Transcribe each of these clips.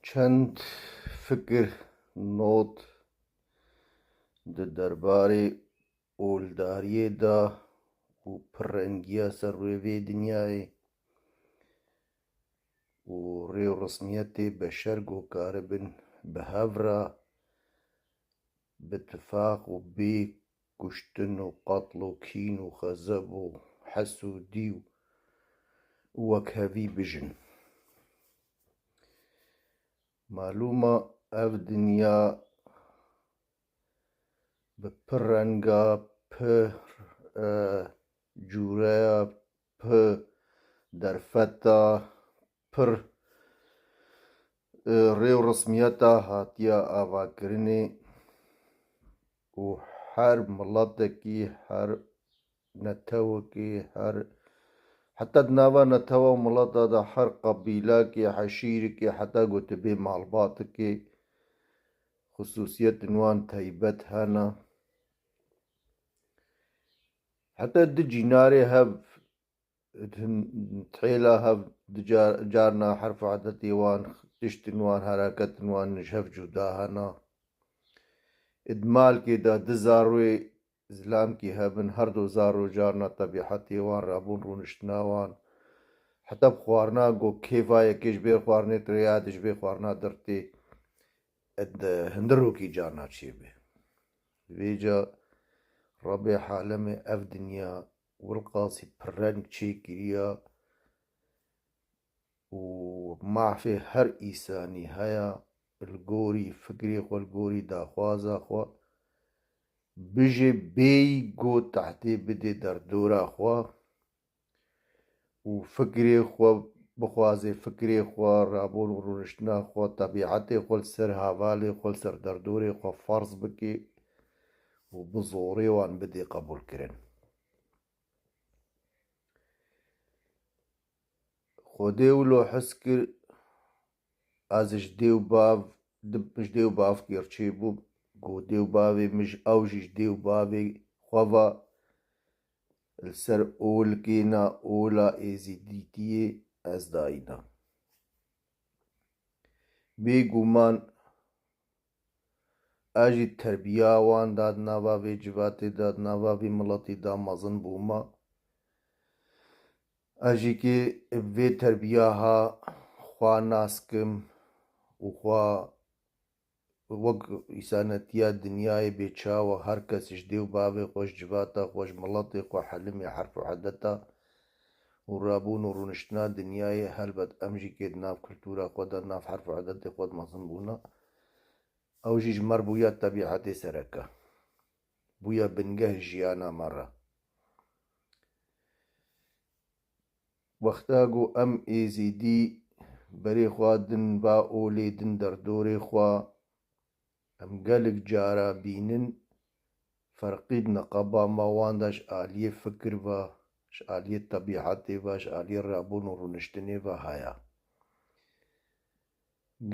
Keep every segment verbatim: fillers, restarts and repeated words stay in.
Çend fikir, not di derbarê oldariyê de û pirrengiya ser rûyê vê dinyayê û rê û resmiyetê beşer ku karibin bi hev re bi tifaq û bê kuştin û qetl û kîn û xezeb û hesûdî û wekhevî bijin. Malûm e, ev dinya bi pir renga, pir, e, cûreya, pir derfeta, pir, e, rê û resmiyeta hatiye avakirinê û her miletekî, her netewekî, her, heta di nava netewa û mileta de her qebîlekê, heşîrekê, heta ku tu bê malbatekê, xisûsiyetên wan teybet hene. Heta di cînarê hev, di him-, tihêla hev di car-, carna herf û edetê wan, tiştin wan, hereketên wan ji hev cuda hene. Di malkê de di zarwê zilamkî hebin, her du zarû carna tebîhetê wan, rabûn rûniştina wan, heta bi xwarina ku kêfa yekê ji bê xwarinê tire ya di ji bê xwarina dirtê, di hundirokî carna çêbe. Vêca Rebê halemê ev dinya wilqasî pirreng çêkiriya û mafê her îsanî heye, li gorî fikrê xwe, li gorî daxwaza xwe, bijê bêyî ku tehdê bidê derdora xwe û fikrê xwe bixwaze, fikrê xwe, rabûn û rûniştina xwe, tebîetê xwe li ser hevalê xwe, li ser derdorê xwe ferz bike û bi zorê wan bidê qebûlkirin. Xwedê wilo hez kir, ez ji dê û bav, di, ji dê û bavkê re çêbûm, ku dê û bavê min ji, ew jî ji dê û bavê xwe ve li ser olkê na ola êzîdîtiyê ez dayîna. Bêguman ez jî terbiya wan da di nava vê civatê de, di nava vê miletî de mezin bûma. Ez jî kê vê terbiya ha xwe nas kim û xwe wek îsanetiya dinyayê bê çawa her kes ji dê û bavê xwe, ji civata xwe, ji miletê xwe helimê herf û edeta û rabûn û rûniştina dinyayê, helbet em jî kê di nav kultura xwe de, nav herf û edetê xwe de mezin bûna. Ew jî ji me re bûya tebîetê sereke. Bûya bingeh jiyana me re. Wexta ku em êzîdî berê xwe din va olê din derdorê xwe, em gelek cara bînin ferqî di niqaba me wan de ji aliyê fikir ve, ji aliyê tebîetê ve, ji aliyê rabûn û rûniştinê ve heye.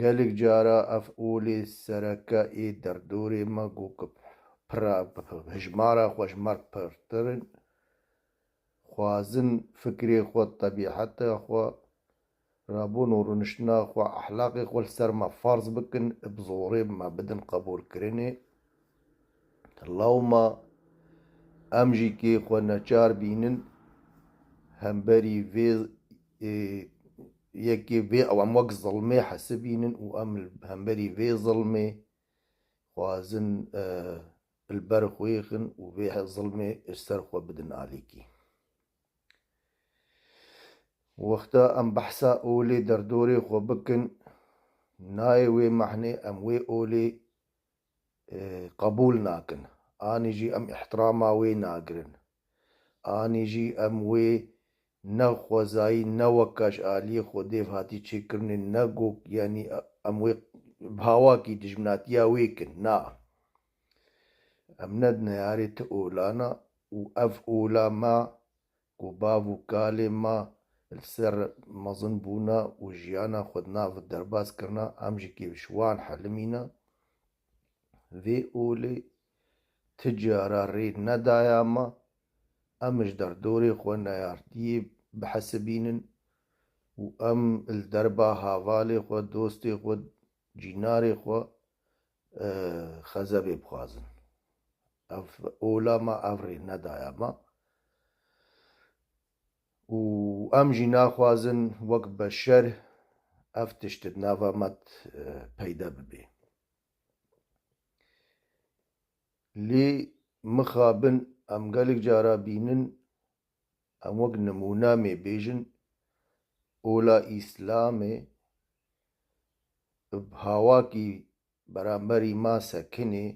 Gelek cara ev olê sereke ê derdorê me ku ki pira, hijmara xwe ji me re pirtir in, xwazin fikrê xwe, tebîeta xwe, rabûn û rûniştina xwe, ehlaqê xwe li ser me ferz bikin, bi zorê me bidin qebûlkirinê. Lewma em jî kê xwe neçar bînin, hemberî vê, ê, yekê vê ew em wek zilmê hesibînin û em li hemberî vê zilmê xwazin, e, li ber xwe yêxin û vê he-, zilmê ji ser xwe bidin alîkî. Wexta em behsa olê derdorê xwe bikin, nayê wê mehnê em wê olê, e, qebûl nakin. Anî jî em îhtirama wê nagirin. Anî jî em wê ne xwezayî, ne weka ji aliyê Xwedê hatî çêkirinê, ne gok, yanî em wê bi hawakî dijminatiya wê kin. Na. Em ne di neyarê ti olana û ev ola me ku bav û kalê me li ser mezin bûna û jiyana xwe di nav derbas kirina, em jî kê ji wan helimîne. Vê olê ti cara rê nedaya me, em ji derdorê xwe neyartiyê bihesibînin û em li derba havalê xwe, dostê xwe, cînarê xwe, e, xezebê bixwazin. Ev ola me, ev rê nedaya me. Û em jî naxwazin wek beşer ev tişt di nava me de, e, peyda bibe. Lê mixabin em gelek cara bînin, em wek nimûne mê bêjin, ola Îslamê bi hawakî beramberî ma sekinê,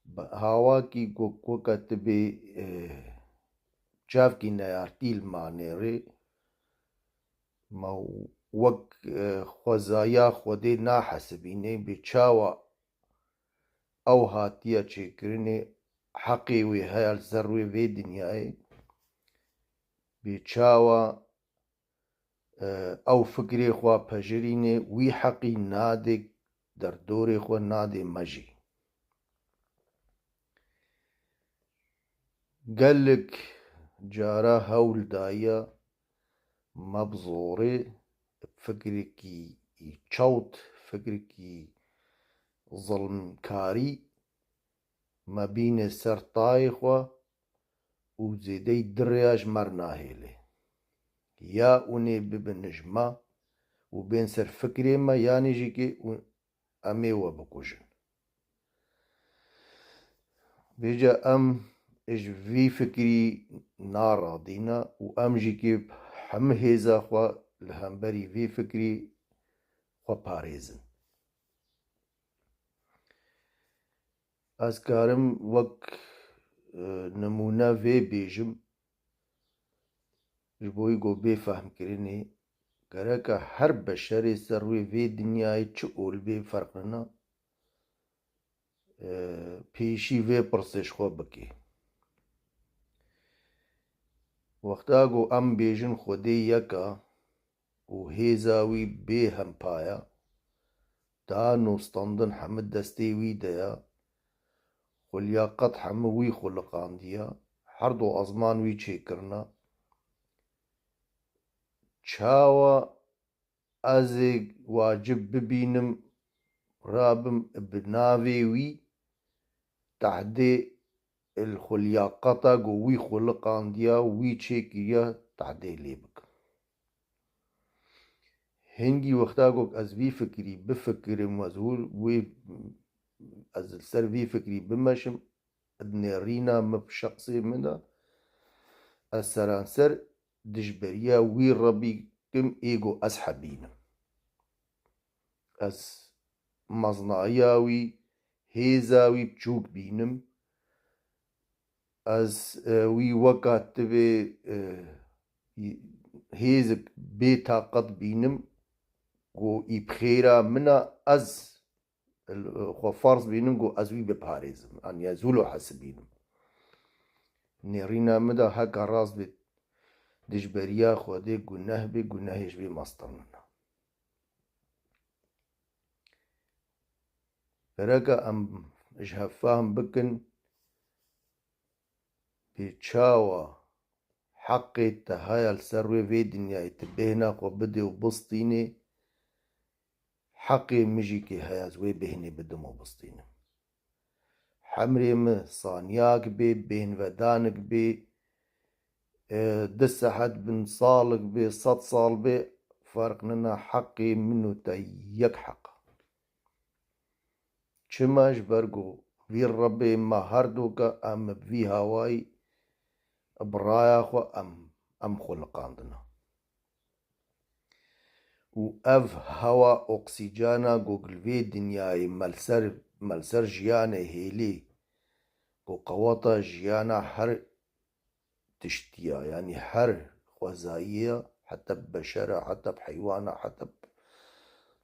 bi hawakî ku weke tu bê, e, çavkî neyartî li ma nêrê, ma wek, e, xwezaya Xwedê nahesibînê, bê çawa ew hatiye çêkirinê, heqê wê heye li ser rûyê vê dinyayê, bê çawa, e, ew fikrê xwe pejirînê, wî heqî nadê derdorê xwe, nadê me jî. Gelek cara hewl daye me bi zorê fikrekî çewt, fikrekî zilmkarî me bîne ser tayê xwe û zêdeyî du rêya ji me re nahêle. Ya hûn ê bibin ji me û bên ser fikrê me, yanî jî kê hûn, em ê we bikujin. Vêca em ji vî fikrî naradîne û em jî kê hemî hêza xwe li hemberî vî fikrî xwe parêzin. Ez karim wek, e, nimûne vê bêjim, ji bo wî ku bê fehmkirinê, gereke her beşerê ser rûyê vê dinyayê çi ol bê ferq nina, e, pêşî vê pirsê ji xwe bike. Wexta ku em bêjin Xwedê yek e, û hêza wî bê hempa ye. Dano standin hemî destê wî de ye. Xuliyaqet hemî wî xuliqandiye. Her du ezman wî çêkirine. Çawa ez ê wacib bibînim, rabim bi navê wî tehdê li xwe liyaqeta ku wî xuliqandiya, wî çêkiriya, tehdê lê bikim. Hingî wexta ku ez vî fikirî bifikirim, ez wî, wî, ez li ser vî fikirî bimeşim, di nêrîna min bi şexsê min de, ez seranser dijberiya wî re bîkim ê ku ez hebînim. Ez meznayiya wî, hêza wî biçûk bînim. Ez, e, wî weka tu bê, e, hêzik bê taqet bînim, ku î bi xêra min a, ez xwe ferz bînim ku ez wî biparêzim, an ya zûlo hesibînim. Nêrîna min de heke rast bê, dijberiya Xwedê guneh bê, gunehê ji vê mestir nina. Gereke em ji hev fehm bikin, bê çawa heqê te heye li ser wê vê dinyayê tu bêhna xwe bidê û bistînê, heqê min jî kê heye ez wê bêhnê bidim û bistînim. Hemrê min saniyek bê, bêhnvedanik bê, e, du sehet bin, salik bê, sed sal bê, ferq nina, heqê min û te yek heq e. Çima? Ji ber ku vî Rebê me her du ke em bi vî hawayî bi raya xwe em, em xuliqandine. Û ev hewa oksîjana ku li vê dinyayê me li ser, me li ser jiyanê hêlî, ku qeweta jiyana her tiştiya, yanî her xwezayî ye, heta bi beşer e, heta bi heywan e, heta bi,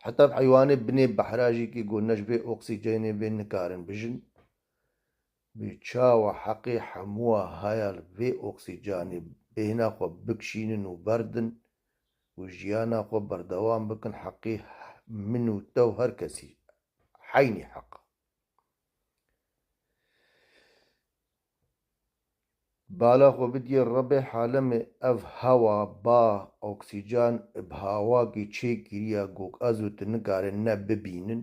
heta bi heywanê binê behra jî kê ku ne ji vê oksîjenê bê nikarin bijin. Bê çawa heqê hemûa haya li vê oksîjenê bêhna xwe bikişînin û berdin û jiyana xwe berdewam bikin, heqê min û te û her kesî heynî heq e. Bala xwe bidiyê Rebê halemê, ev hewa, ba, oksîjan bi hawakî çêkiriya gok ez û tu nikarin ne bibînin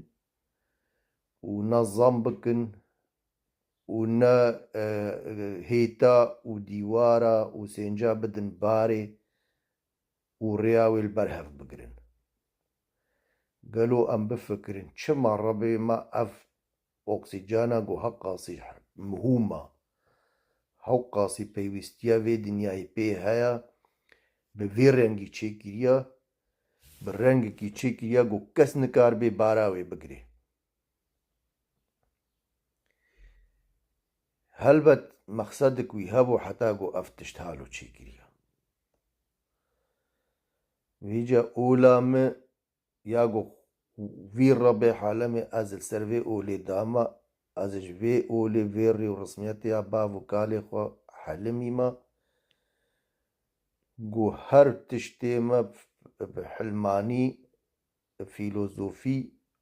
û ne zam bikin û ne, e, hêta û dîwara û sênca bidin barê û rêya wê li ber hev bigirin. Gelo em bifikirin, çima Rebê me ev oksîjana ku heqasî mihûm e, heqasî peywîstiya vê dinyayê pê heye, bi vê rengî çêkiriya, bi rengekî çêkiriya ku kes nikaribe bara wê bigire. Helbet mexsedik wî hebû heta ku ev tişt halo çêkiriya. Vîca ola min ya ku vî Rebê halemê ez li ser vê olê dama, ez ji vê olê, vê rê û resmiyetê ya bav û kalê xwe helimî me, ku her tiştê me bi hilmanî, filozofî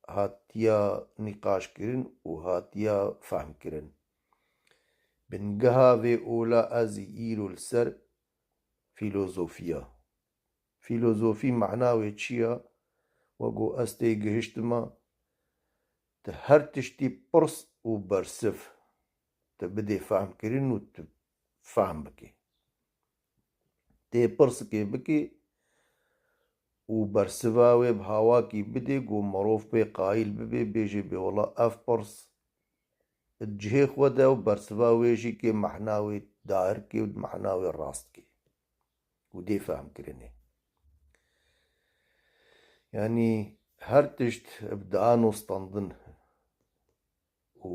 hatiya nîqaşkirin û hatiya fehmkirin. Bingeha vê ola ez î îro li ser filozofiya. Filozofî mehna wê çi ya? Wek ku ez tê gihiştima, tu her tiştî pirs û bersiv tu bidê fehmkirin û tu fehm bikê. Tê pirsikê bikê û bersiva wê bi hawakî bidê ku mirov pê qayîl bibê, bêjê bê wela ev pirs di cihê xwe de û bersiva wê jî kê mehna wê dair kê û mehna wê rast kê û dê fehmkirinê. Yanî her tişt bi dano standin û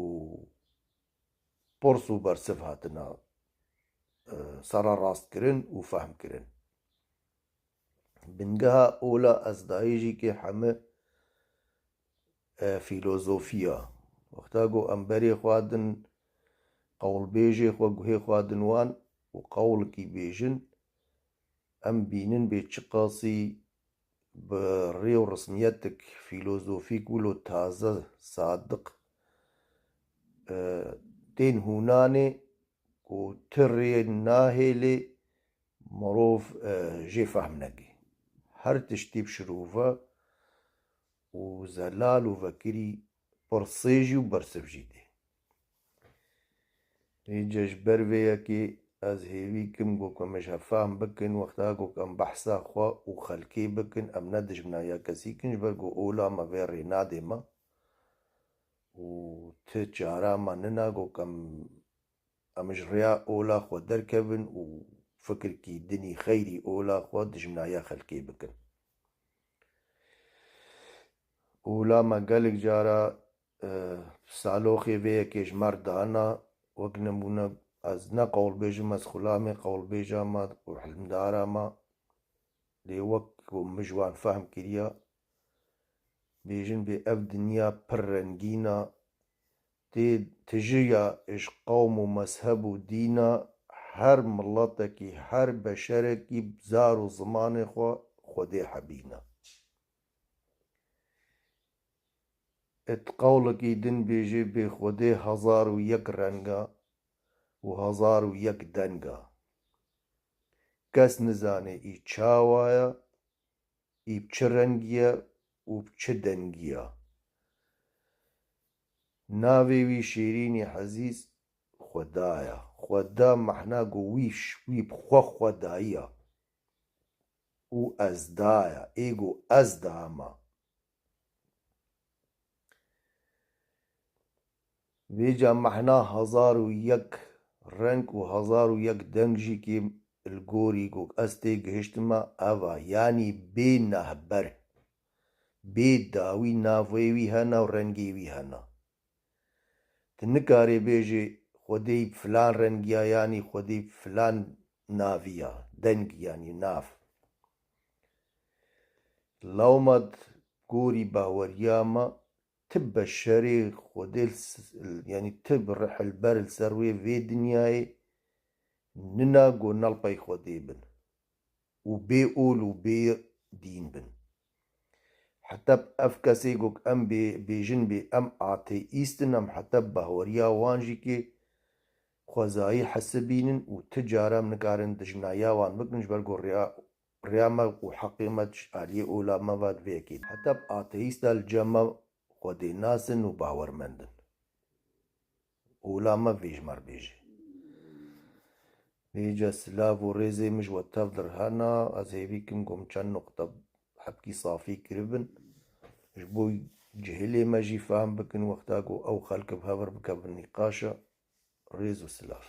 pirs û bersiv hatina, e, sera rastkirin û fehmkirin. Bingeha ola ez dayê jî kê heme, e, filozofiya. Wexta ku em berê xwe din, qewlbêjê xwe guhê xwe din wan û qewlikî bêjin, em bînin bê çiqasî bi rê û resmiyetik filozofîk wilo taze, sadiq, e, tên hûnanê ku ti rê nahêlê mirov, e, jê fehm neke. Her tiştî bi şirove û zelal û vekirî pirsê jî û bersiv jî dê. Îca ji ber vê yekê ez hêvî kim ku em ji hev fehm bikin, wexta ku em behsa xwe û xelkê bikin, em ne dijmina ya kesî kin, ji ber ku ola me vê rê nadê me û ti çara me nina ku em, em ji rêya ola xwe derkevin û fikirkî dinî xeyrî ola xwe dijmina ya xelkê bikin. Ola me gelek cara, e, saloxê vê yekê ji me re dana, wek nimûne ez ne qewlbêj im, ez xulamê qewlbêja me û hilmdara me, lê wek ku min ji wan fehm kiriya, bêjin bê ev dinya pir rengîn a, tê tijiya ji qewm û mezheb û dîn a, her miletekî, her beşerekî bi zar û zimanê xwe Xwedê hebîne. Di qewlekî din bêjê bê Xwedê hezar û yek reng a û hezar û yek deng a. Kes nizane î çawa ye, î bi çi rengî ye û bi çi dengî ye. Navê wî şêrînî ezîz Xweda ye. Xweda mehna ku wî ş-, wî bi xwe xwe dayiya û ez daya, ê ku ez dama. Vêca mehna hezar û yek reng û hezar û yek deng jî kê li gorî ku ez tê gihiştime ev a, yanî bê nehber, bê dawî navê wî hene û rengê wî hene. Tu nikarê bêjê Xwedê filan rengiya yanî Xwedê filan naviya, deng yanî nav. Lewma di gorî baweriya me ti beşerê Xwedê li s-, yanî ti bi rihilber li ser wê vê dinyayê nina ku ne li pey Xwedê bin û bê ol û bê dîn bin. Heta ev kesê ku em bê, bêjin bê em ateîst in, em heta bahweriya wan jî kê xwezayî hesibînin û ti cara em nikarin dijnayiya wan bikin, ji ber ku riya, riya me û heqê me ji aliyê ola me ve di vê yekê. Heta bi ateîsta li cem me Xwedê nasin û bawermend in. Ola me vê ji me re bêje. Vêca silav û rêzê min ji we tev dir hena, ez hêvî kim ku min çend nuqte hebkî safî kiribin. Ji bo cihilê me jî fehm bikin, wexta ku ew xelk bi hev re bikevin nîqaşa, rêz û silav.